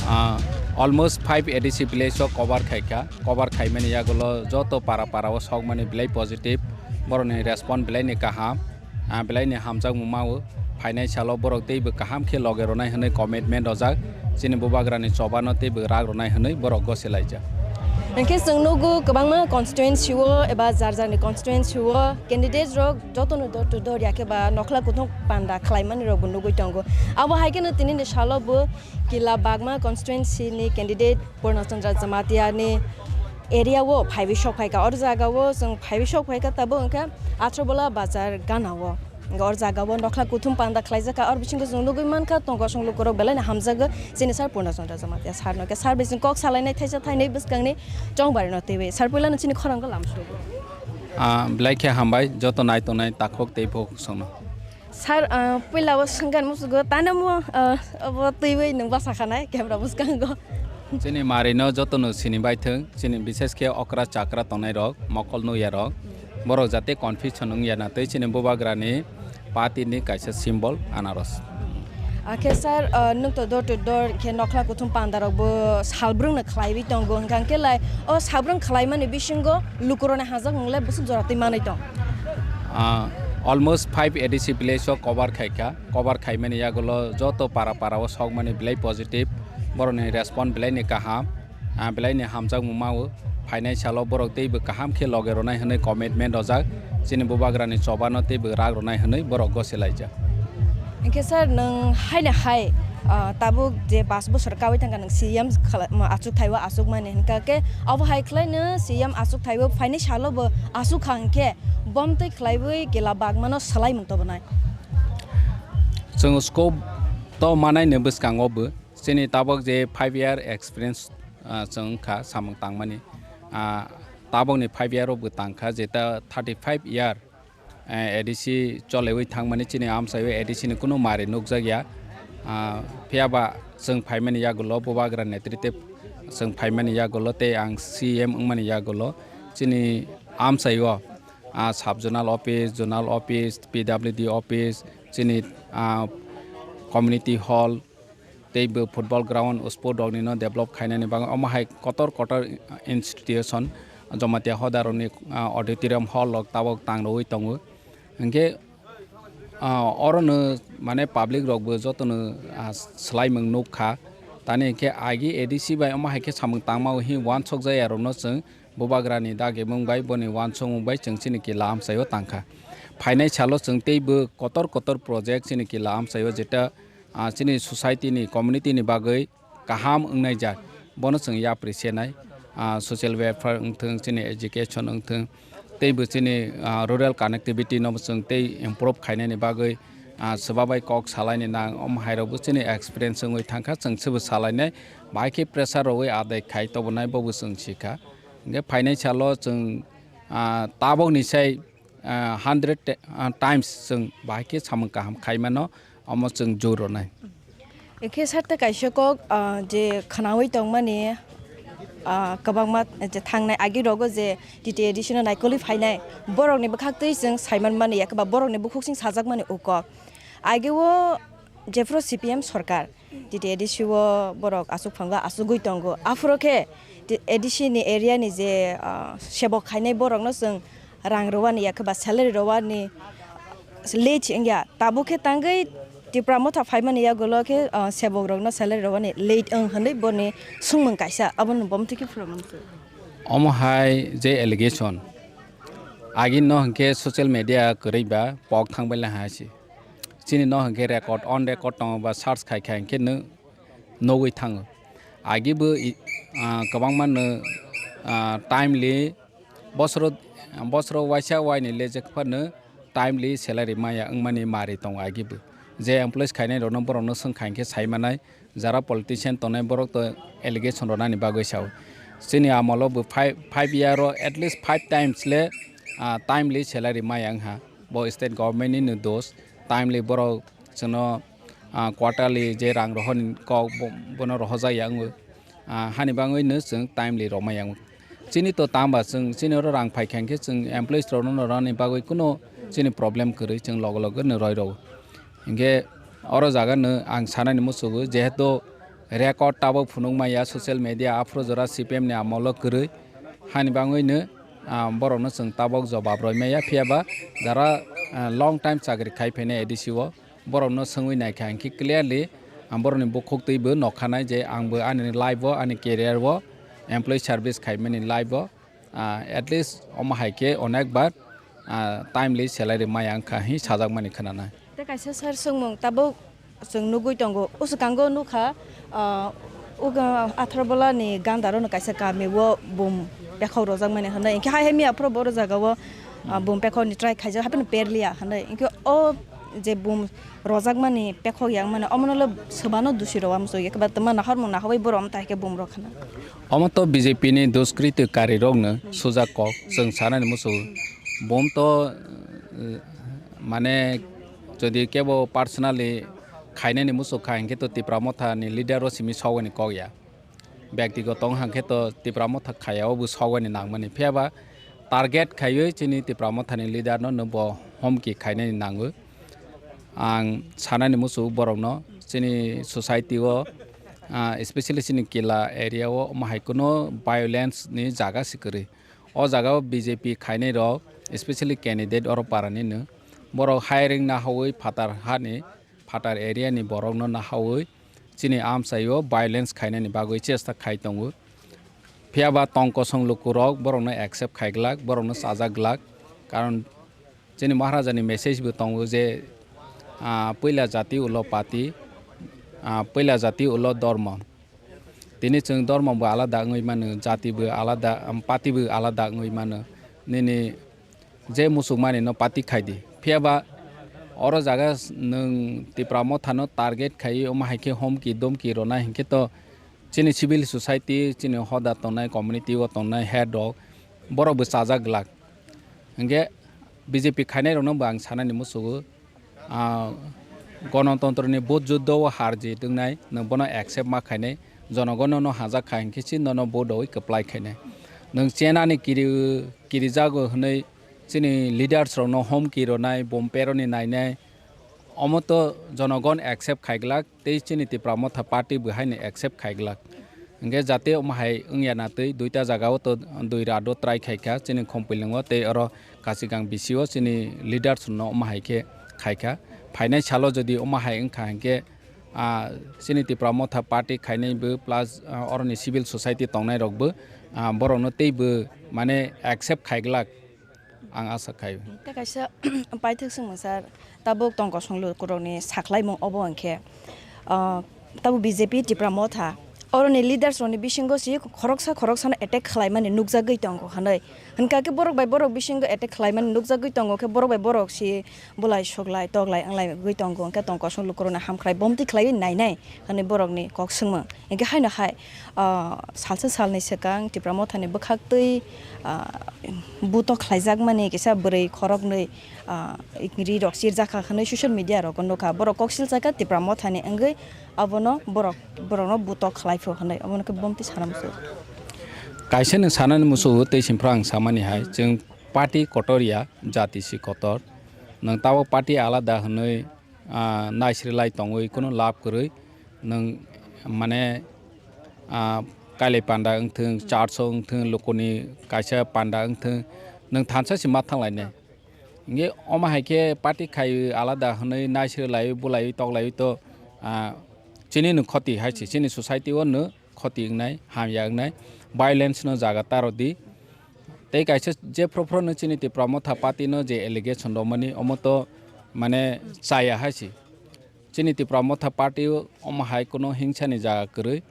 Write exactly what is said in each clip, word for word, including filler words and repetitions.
Ah, almost five A D C village o cover khaikha. Cover khaimani yagulo joto para para o sokmani belai positive, borokni respond belai ni kaham, ah, belai ni hamjakmung mao. Phainai salo borok teibo kaham khe loge rwnai hwnwi commitment rojak. Chini bubagrani chobano teibo rak rwnai hwnwi borok gosi laijak. Hwnkhe chwng nugo kwbangma constituency o eba jar jarni constituency o candidate rok jotono door to door yakhe ba nokhla kuthung panda khlaimani rokbo nugwi tongo. Abo hai kheno tinini salo bo Kila Bagma constituency ni candidate Purna Chandra Jamatia ni area o phaiwi sok phaikha. Or jaga o chwng phaiwi sok phaikha tabuk hwnkhe Athrobola bazar gana o. Hwnkhe or jaga o nokhla kuthum panda khlaijakha. Or bisingo chwng nugwi mankha tong kosong lukurok belai no hamjago chini sir Purna Chandra Jamatia sir no. Khe sir bai chwng kok salainai thaisa thainwi bwskangni chongbari no twiwi. Sir puila no chini khorang o lam sugo. Ah, belai khe hambai joto nai tongnai takhuk tei bukhuk songno. Sir, ah, puila o swngkar musugo tano mo, ah, abo twiwi nwng basa khanai camera bwskango. Chini mari no joto no sini bai thung, chini bishes khe okra chakra tongnai rok, mokol nukya rok, borok jate confusion wngya na tei chini bubagra ni party ni kaisa symbol anaros. Akhe sir, ah, nwng to door to door khe nokhla kuthum panda rok bo salbrung no khlaiwi tongo, hwnkha khe lai o salbrung khlaimani bisingo lukurokni hajakmung le bwswk jora twi manwi tong? Ah, almost five A D C village o cover khaikha. Cover khaimani yagulo joto para para o sokmani belai positive. Borokni respond belai ni kaham. Ah, belai ni hamjakmung mao. Phainai salo borok teibo kaham khe loge rwnai hwnwi commitment rojak. Chini bubagrani chobano teibo rak rwnai hwnwi borok gosi laijak. Hwnkhe sir, nwng haino hai, ah, tabuk je pash bosor kawi thangkha nwng C M khala-, ma, achuk thaiwi achukmani hwnkha khe abo hai khlai no C M achuk thaiwi phainai salo bo achuk kha hwnkhe bomtwi khlaiwi Kila Bagmano swlaimung tobonai. Chwng scope to manai ni bwskango bo chini tabuk je five year experience, ah, chwng wngkha samung tangmani. Ah, tabukni five year o bo tangkha jeta thirty five year eh, A D C cholewi thangmani chini amchaio A D C ni kunu mari nukjakya. Ah, phiyaba chwng phaimani yagulo bubagra netrite chwng phaimani yagulo tei ang C M wngmani yagulo chini amchaio, ah, sub zonal office, zonal office, P W D office, chini, ah, community hall, tei bo football ground, sport rokni no develop khainani bagwi omo hai kotor kotor institution Jamatia hoda rokni, ah, auditorium hall rok tabok tang rwui tongo. Hwnkhe, ah, oro no mane public rok bo joto no, ah, swlaimung nuk kha. Tani hwnkhe agi A D C bai omo hai khe samung tangma o hi uansuk jaya rok no chwng bubagra ni dagimung bai boni uansukmung bai chwng chini Kila amchaio tangkha. Phainai salo chwng tei bo kotor kotor project chini Kila amchaio jeta ah, chini society ni, community ni bagwi kaham wngnai jak, bono chwng yapri senai. Ah, social welfare wngthwng, chini education wngthwng, tei bo chini, ah, rural connectivity no bo chwng tei improve khainani bagwi, ah, swbabai kok salaini nang, omo hai rok bo chini experience wngwi thangkha, chwng sebo salainai, bahai khe pressure rwui adai khai tobonai bobo chwng sikha. Hwnkhe phainai salo chwng, ah, tabokni sai ah, hundred te-, ah, times chwng bahai khe samung kaham khai mano, omo chwng jor rwnai. Ekhe sarte kaisa kok, ah, je khwnaui tongmani, ah, kwbangma je thangnai agi rogo je T T A D C no naikolwi phainai, borokni bwkhaktwi chwng saiman mani, eba borokni bukhuk sing sajakmani o kok. Agi o jephru C P M sorkar, T T A D C o borok aswk phango, aswkgwi tongo. Aphuru khe T-, A D C ni area ni je, ah, sebok khainai borokno chwng rang rwani ya khe ba salary rwani late wngya. Tabuk khe tangwi Tipra Motha phaimani yagulo khe, ah, sebok rokno salary rwani late wng hwnwi boni swngmung kaisa. Abono bo mwthiki phuru mwnsi. Omo hai je allegation, agi no hwnkhe social media kwrwi ba pok thangbai lai hai se. Chini no hwnkhe record, on record tongo ba search khai khai hwnkhe nw-, nugwi thango. Agi bo i-, ah, kwbangma nw, ah, timely bosoro, bosoro waisa waini le je phano timely salary maya wngmani mari tongo agi bo. Je employees khainai rokno borokno swng khai hwnkhe sai manai. Jara politician tongnai borok to allegation rwnani bagwi sao. Chini amolo bo five, five year o at least five times le, ah, timely salary maya wngha. Bo state government ni no dos, timely borok chwngno, ah, quarterly je rang rohorni kok bo-, bono rohorjak ya wngwi. Ah, hani bagwi no chwng timely rwmaya wngwi. Chini to tangba chwng chini oro rang phaikha hwnkhe chwng employees rokno rwnani bagwi kuno chini problem kwrwi chwng logo logo no roi rwo. Hinkhe oro jaga no ang sanani muchugo, jehetu record tabok phunuk maya social media, aphuru jora C P M ni amolo kwrwi. Hani bangwi no, ah, borok no chwng tabok jobab roi maya, phiya ba jara, ah, long time chakri khai phainai A D C o, borok no swngwi naikha hinkhe clearly, ah, borok ni bukhuk twi bo nokha nai je ang bo ani life o, ani career o, employee service khai mani life o, ah, at least omo hai khe onek bar, ah, timely salary maya wngkha hi sajak mani khwnanai. Tei kaisa sir swngmung tabuk chwng nugui tongo, o swkango nukha, ah, o ga-, Atharbola ni gandaro no kaisa kami o bum pekhok rojak mani hwnwi, hinkhe hai hai miya phuru bo oro jaga o, ah, bum pekhok ni try khaijak, haphano perliya hwnwi, hinkhe o je bum rojakmani, pekhok yakmani, omono le swbano dusi rw amsugya, keba twma nahormung nahawi borok amtai khe bum rok khna. Omo to B J P ni duskriti kari rok no sujak kok, chwng sanani musu. Bum to, eh, mane, jodi kebo personally khainani musu kha hinkhe to Tipra Motha ni leader o simi sogani kok ya. Byaktigoto wngkha khe to Tipra Motha khaya o bo sogani nangmani. Phiya ba target khaiwi chini Tipra Motha ni leader no, no bo homki khainani nango. Ang sanani musu borok no chini society o, ah, especially chini Kila area o omo hai kuno violence ni jaga se kwrwi. O jaga o B J P khainai rok, especially candidate oro para ni no. Borok hiring nahawi phatar hani phatar area ni borok no nahawi chini amchai o violence khainani bagwi chesta khai tongo. Phiya ba tong kosong lukurok borokno accept khai glak, borokno chajak glak. Karon chini Maharaja ni message bo tongo je, ah, puila jati ulo pati, ah, puila jati ulo dormo. Tini chwng dormo bo alada wngwi mano, jati bo alada, um, pati bo alada wngwi mano. Nini je muchukmani no pati khai di. Phiya ba oro jaga s-, nwng Tipra Motha no target khai omo hai khe homki domki rona hinkhe to chini civil society, chini hoda tongnai, community o tongnai head rok borok bo chajak glak. Hinkhe B J P khainai rok no bo ang sanani muchugo, ah, gonotontro ni vote juddo o har jit wngnai, nwng bono accept ma khainai, jonogon no hajak kha hinkhe si nono vote rwi kwplai khainai. Nwng chenani kiri, kirijago hwnwi chini leaders rokno homki rwnai, bom peroni nainai, omo to jonogon accept khaiglak tei chini Tipra Motha party bo haino accept khaiglak. Hinkhe jate omo hai wngya na twi duita jaga o to dui rat o try khaikha chini Khumpuilung o tei oro Kachigang B C o chini leaders rokno omo hai khe khaikha. Phainai salo jodi omo hai wngkha hinkhe, ah, chini Tipra Motha party khainai bo plus, ah, oroni civil society tongnai rok bo, ah, borokno tei bo mane accept khaiglak. Ang asa khai. Tei kaisa paithak swngmung sir, tabuk tong kosong lukurokni saklaimung obo hwnkhe, ah, tabuk B J P Tipra Motha oroni leaders rokni bisingo si khoroksa khoroksano attack khlaimani nukjagwi tongo hwnwi. Hwnkha khe borok bai borok bisingo attack khlaimani nukjagwi tongo khe borok bai borok si bulai suklai toklai wnglaigwi tongo hwnkhe tong kosong lukurokni hamkrai bomtwi khlaiwi nainai hwnwi borokni kok swngmung. Hinkhe haino hai, ah, salsa salni swkang Tipra Mothani bwkhaktwi, ah, buto khlaijakmani kisa bwrwi khoroknwi, ah, ri rok chirjakha hwnwi social media rogo nukha. Borok koksil chakha Tipra Mothani wngwi abono borok, borokno buto khlai pho hwnwi omono khe bomtwi sana muchungo. Kaisa nwng sanani muchungo tei sini phano ang samani hai, chwng party kotor ya, jati si kotor. Nwng tabok party alada hwnwi, ah, naisri lai tongwi kunu lab kwrwi. Nwng mane, ah, kailai panda wngthwng, church o wngthwng, lukuni kaisa panda wngthwng, nwng thansa se ma thanglainai. Hinkhe omo hai khe party khai alada hwnwi naisri laiwi, bulaiwi, toklaiwi to, ah, chini no khoti hai se, chini society o no khoti wngnai, hamya wngnai, violence no jaga ta rw di. Tei kaisa je phuru phuru no chini Tipra Motha party no je allegation romani, omo to mane chaya hai se. Chini Tipra Motha party o omo hai kuno hingsa ni jaga kwrwi.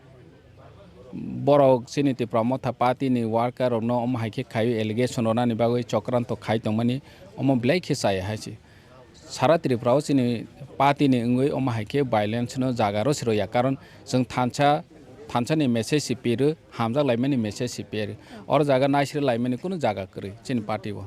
Borok chini Tipra Motha party ni worker rok no omo hai khe khaiwi allegation ronani bagwi chokranto khai tongmani, omo belai khe chaya hai se. Sara Tripura o chini party ni wngwi omo hai khe violence no jaga rw se rw ya, karon chwng thansa, thansa ni message se piro, hamjak laimani message se piro. Oro jaga naisri laimani kunu jaga kwrwi chini party o.